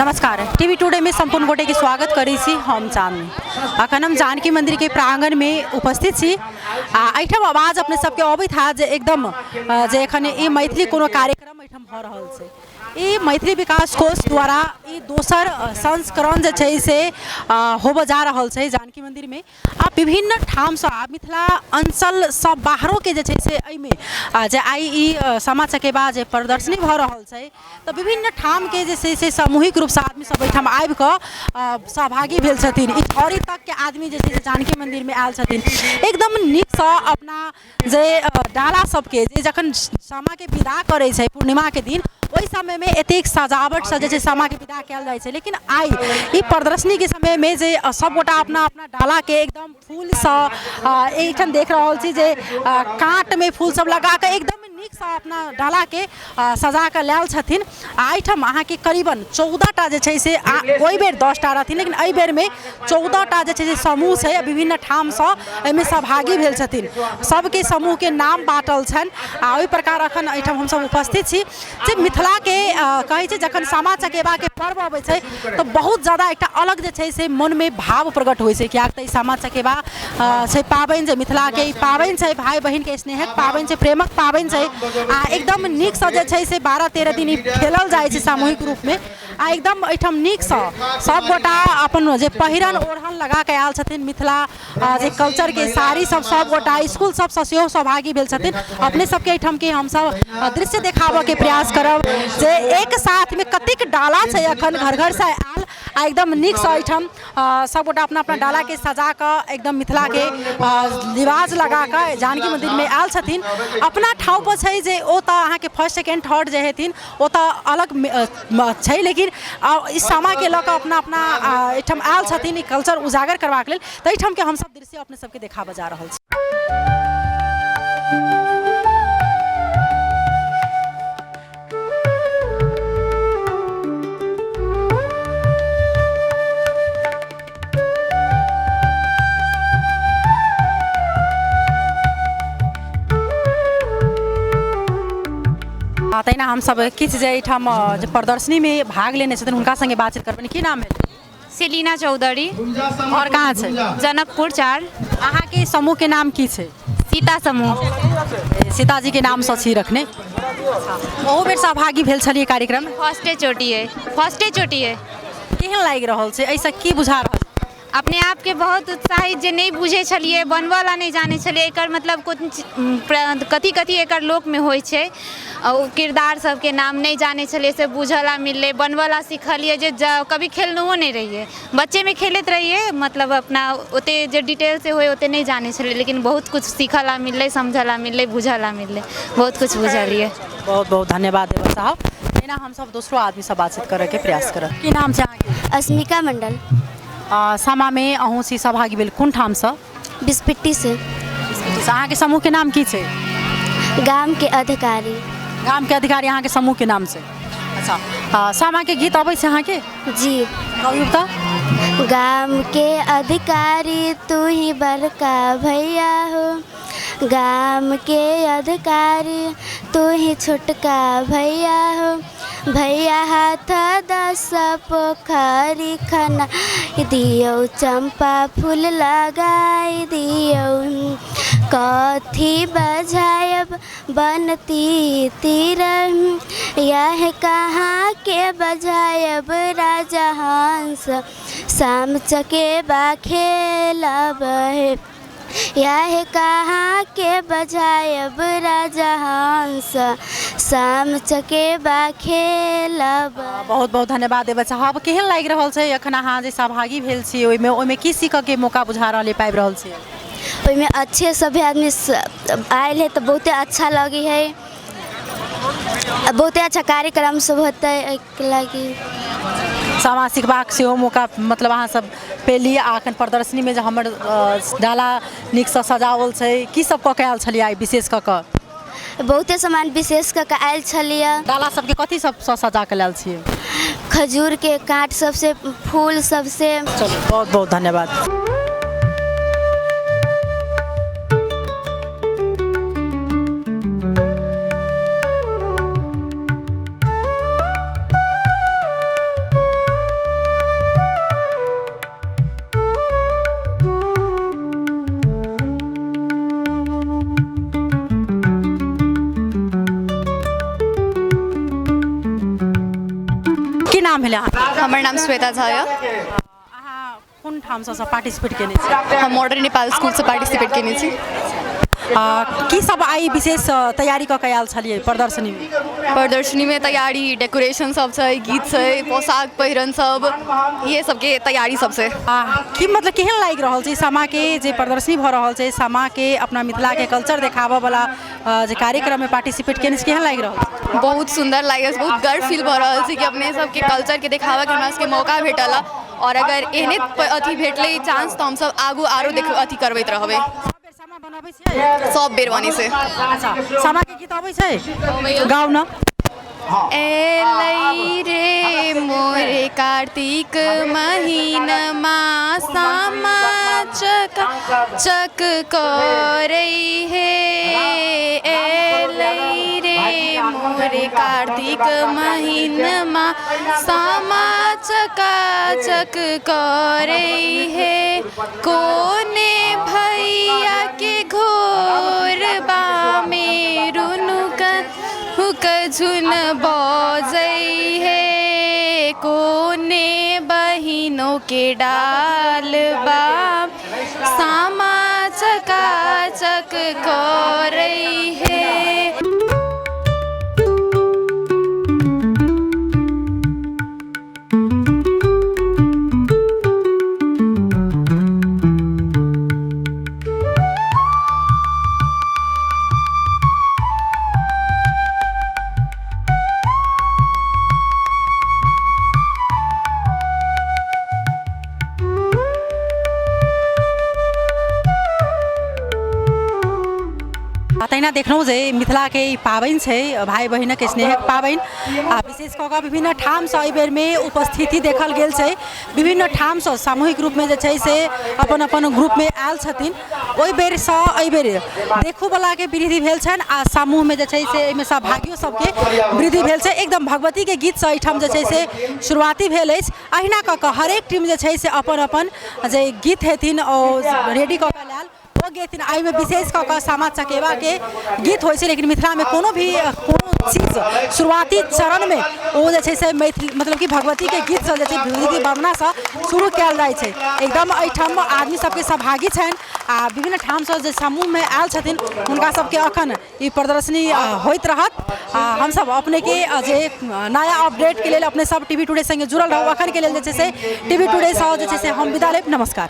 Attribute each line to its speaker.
Speaker 1: नमस्कार, TV today में सम्पूर्ण गोटे के स्वागत करै छी। हम चांदनी। अखन हम जानकी मंदिर के प्रांगण में उपस्थित छी आ एहिठाम आवाज अपने सबके अबैत हैत जे एकदम जे एखन ई मैथिली कोनो कार्यक्रम एहिठाम भऽ रहल छै। ई मैथिली विकास कोष द्वारा ई दोसर संस्करण जे छै से होबऽ जा रहल छै जानकी मंदिर में आ विभिन्न ठामसँ आ मिथिला अञ्चलसँ बाहरोके जे छै से एहिमे जे आइ ई सामा चकेबा जे प्रदर्शनी भऽ रहल छै तऽ विभिन्न ठामके जे छै से सामूहिक रूपसँ आदमी सब एहिठाम आबिकऽ सहभागी भेल छथिन। इटहरी तकके आदमी जे छै से जानकी मन्दिरमे आयल छथिन। एकदम नीकसँ अपना जे डाला सबके जे जखन सामाके विदा करै छै पूर्णिमाके दिन, ओहि समयमे एतेक सजावटसँ जे छै सामाके विदा कयल जाइ छै, लेकिन आइ ई प्रदर्शनीके समयमे जे सबगोटा अपना अपना डालाके एकदम फूलसँ एहिठाम देख रहल छी जे काँटमे फूल सब लगाकऽ एकदम नीकसँ अपना डालाके सजाकऽ लायल छथिन। आ एहिठाम अहाँके करीबन 14टा जे छै से ओहि बेर 10टा रहथिन, लेकिन एहि बेरमे 14टा जे छै से समूह छै, विभिन्न ठामसँ एहिमे सहभागी भेल छथिन। सबके समूहके नाम बाँटल छनि आ ओहि प्रकार अखन एहिठाम हमसब उपस्थित छी जे मिथिलाके कहै छै जखन सामा चकेबाके पर्व अबै छै तऽ बहुत जादा एकटा अलग जे छै से मनमे भाव प्रकट होइ छै, किएक तऽ ई सामा चकेबा छै पाबनि जे मिथिलाके ई पाबनि छै, भाय बहिनके स्नेहक पाबनि छै, प्रेमक पाबनि छै आ एकदम नीकसँ जे छै से 12-13 दिन ई खेलल जाइ छै सामूहिक रूपमे आ एकदम एहिठाम नीकसँ सबगोटा अपन जे पहिरन ओढ़न लगाके आयल छथिन, मिथिला जे कल्चरके साड़ी सब सबगोटा इसकुल सबसँ सेहो सहभागी भेल छथिन। अपने सबके एहिठामके हमसब दृश्य देखाबऽके प्रयास करब जे एक साथमे कतेक डाला छै अखन घर घरसँ आयल आ एकदम नीकसँ एहिठाम सबगोटा अपना अपना डालाके सजाकऽ एकदम मिथिलाके लिबास लगाकऽ जानकी मन्दिरमे आयल छथिन। अपना ठाउँपर छै जे ओ तऽ अहाँके फर्स्ट सेकेण्ड थर्ड जे हेथिन ओ तऽ अलग छै, लेकिन ई सामाके लऽ कऽ अपना अपना एहिठाम आयल छथिन ई कल्चर उजागर करबाक लेल, तऽ एहिठामके हमसब दृश्य अपने सबके देखाबऽ जा रहल छी। तहिना हमसब किछु जे एहिठाम जे प्रदर्शनीमे भाग लेने छथिन हुनका सङ्गे बातचीत करबनि। की नाम भेल?
Speaker 2: सेलिना चौधरी।
Speaker 1: घर कहाँ छै?
Speaker 2: जनकपुर 4।
Speaker 1: अहाँके समूहके नाम की छै?
Speaker 2: सीता समूह।
Speaker 1: सीताजीके नामसँ छी रखने। ओहू बेर सहभागी भेल छलियै कार्यक्रम?
Speaker 2: फर्स्टे चोटी है, फर्स्टे चोटी है।
Speaker 1: केहन लागि रहल छै, एहिसँ की बुझा रहल छै?
Speaker 2: अपने आपके बहुत उत्साहित, जे नहि बुझै छलियै, बनबऽ लए नहि जानै छलियै, एकर मतलब कथी कथी एकर लोकमे होइ छै, ओ किरदार सबके नाम नहि जानै छलियै, से बुझऽ लए मिललै, बनबऽ लए सिखलियै, जे कभी खेलनहो नहि रहियै, बच्चेमे खेलैत रहियै, मतलब अपना ओते जे डिटेलसँ होइ ओते नहि जानै छलियै, लेकिन बहुत किछु सीखऽ लए मिललै, समझऽ लए मिललै, बुझऽ लए मिललै, बहुत किछु बुझलियै।
Speaker 1: बहुत बहुत धन्यवाद देबऽ साहब। एना हमसब दोसरो आदमीसँ बातचीत करऽके प्रयास करब। की नाम छै अहाँके?
Speaker 3: अस्मिका मंडल।
Speaker 1: सामामे अहूँ छी सहभागी भेल, कोन ठामसँ?
Speaker 3: बिस्पिट्टी से।
Speaker 1: बिस्पिट्टी। अहाँके समूहके नाम की छै?
Speaker 3: गामके अधिकारी।
Speaker 1: गामके अधिकारी अहाँके समूहके नाम छै। अच्छा, सामाके गीत अबै छै अहाँके?
Speaker 3: जी।
Speaker 1: गाबियौ तऽ।
Speaker 3: गामके अधिकारी तू ही बड़का भैया हो, गामके अधिकारी तू ही छोटका भैया हो, भैया हाथ 10 पोखरी खना दियौ, चंपा फूल लगाई दियौ, कथी बजायब बनती तीर, यह कहाँ के बजायब राजा हंस, शाम चकेबा खेलब हे, यह कहाँ के बजायब राजा हंस, शाम चकेबा खेलब।
Speaker 1: बहुत बहुत धन्यवाद देबऽ चाहब। केहन लागि रहल छै एखन अहाँ जे सहभागी भेल छी ओहिमे, ओहिमे की सीखऽके मौका बुझा रहल अइ, पाबि रहल छी?
Speaker 3: ओहिमे अच्छे सभे आदमी आयल है तऽ बहुते अच्छा लगै है, बहुते अच्छा कार्यक्रम सब होतै, एहिके लागि
Speaker 1: सामा सिखबाक सेहो मौका मतलब अहाँ सब पेली। आ एखन प्रदर्शनीमे जे हमर डाला नीकसँ सजाओल छै, की सब कऽ के आयल छलियै आइ विशेष कऽ कऽ?
Speaker 3: बहुते सामान विशेष कऽ के आयल छलियै।
Speaker 1: डाला सबके कथी सबसँ सजा कऽ लायल छियै?
Speaker 3: खजूरके काँट सबसँ, फूल सबसँ।
Speaker 1: चलू, बहुत बहुत धन्यवाद। नाम भेलै अहाँके?
Speaker 4: हमर नाम श्वेता झा यऽ।
Speaker 1: अहाँ कोन ठामसँ सब पार्टिसिपेट केने छी?
Speaker 4: हम मॉडर्न नेपाल स्कूलसँ पार्टिसिपेट केने छी।
Speaker 1: की सब आइ विशेष तैयारी कऽ के आयल छलियै प्रदर्शनीमे?
Speaker 4: प्रदर्शनीमे तैयारी डेकोरेशन सब छै, गीत छै, पोशाक पहिरन सब, इहे सबके तैयारी सब छै।
Speaker 1: की मतलब केहन लागि रहल छै सामाके जे प्रदर्शनी भऽ रहल छै, सामाके अपना मिथिलाके कल्चर देखाबऽ वला जे कार्यक्रममे पार्टिसिपेट केने छी, केहन लागि रहल छै?
Speaker 4: बहुत सुन्दर लागि रहल छै, बहुत गर्व फील भऽ रहल छै कि अपने सबके कल्चरके देखाबऽके हमरा सबके मौका भेटल हँ, आओर अगर एहने अथी भेटलै चांस तऽ हमसब आगू आरो देख अथी करबैत रहबै।
Speaker 1: सब बेर सामा बनबै छियै?
Speaker 4: सब बेर बनै छै।
Speaker 1: अच्छा, सामाके गीत अबै छै? गाउ न।
Speaker 4: एलै रे मोरे कार्तिक महीनमा सामा चक चक करै हे, एलै रे मोरे कार्तिक महीनमा सामा चका चक करै हे, कोने भैया के घोरबा में रुनुक हुक झुन बजै हे, कोने बहिनों के डालबा सामा चका चक करै हे।
Speaker 1: तहिना देखलहुँ जे मिथिलाके ई पाबनि छै, भाइ बहिनक स्नेहक पाबनि, आ विशेष कऽ कऽ विभिन्न ठामसँ एहि बेरमे उपस्थिति देखल गेल छै। विभिन्न ठामसँ सामूहिक रूपमे जे छै से अपन अपन ग्रुपमे आयल छथिन। ओहि बेरसँ एहि बेर देखूवलाके वृद्धि भेल छनि आ समूहमे जे छै से एहिमे सहभागियो सबके वृद्धि भेल छै। एकदम भगवतीके गीतसँ एहिठाम जे छै से शुरुआती भेल अछि। अहिना कऽ कऽ हरेक टीम जे छै से अपन अपन जे गीत हेथिन ओ रेडी कऽ कऽ लायल ओ गेथिन। एहिमे विशेष कऽ कऽ सामा चकेवाके गीत होइ छै, लेकिन मिथिलामे कोनो भी कोनो चीज शुरुआती चरणमे ओ जे छै से मैथिली मतलब कि भगवतीके गीतसँ जे छै भगवती वन्दनासँ शुरू कयल जाइ छै। एकदम एहिठाम आदमी सबके सहभागी छनि आ विभिन्न ठामसँ जे समूहमे आयल छथिन हुनका सबके अखन ई प्रदर्शनी होइत रहत। आ हमसब अपनेके जे नया अपडेटके लेल अपने सब टीवी टुडे सङ्गे जुड़ल रहू। अखनके लेल जे छै से टीवी टुडेसँ जे छै से हम विदा लेब। नमस्कार।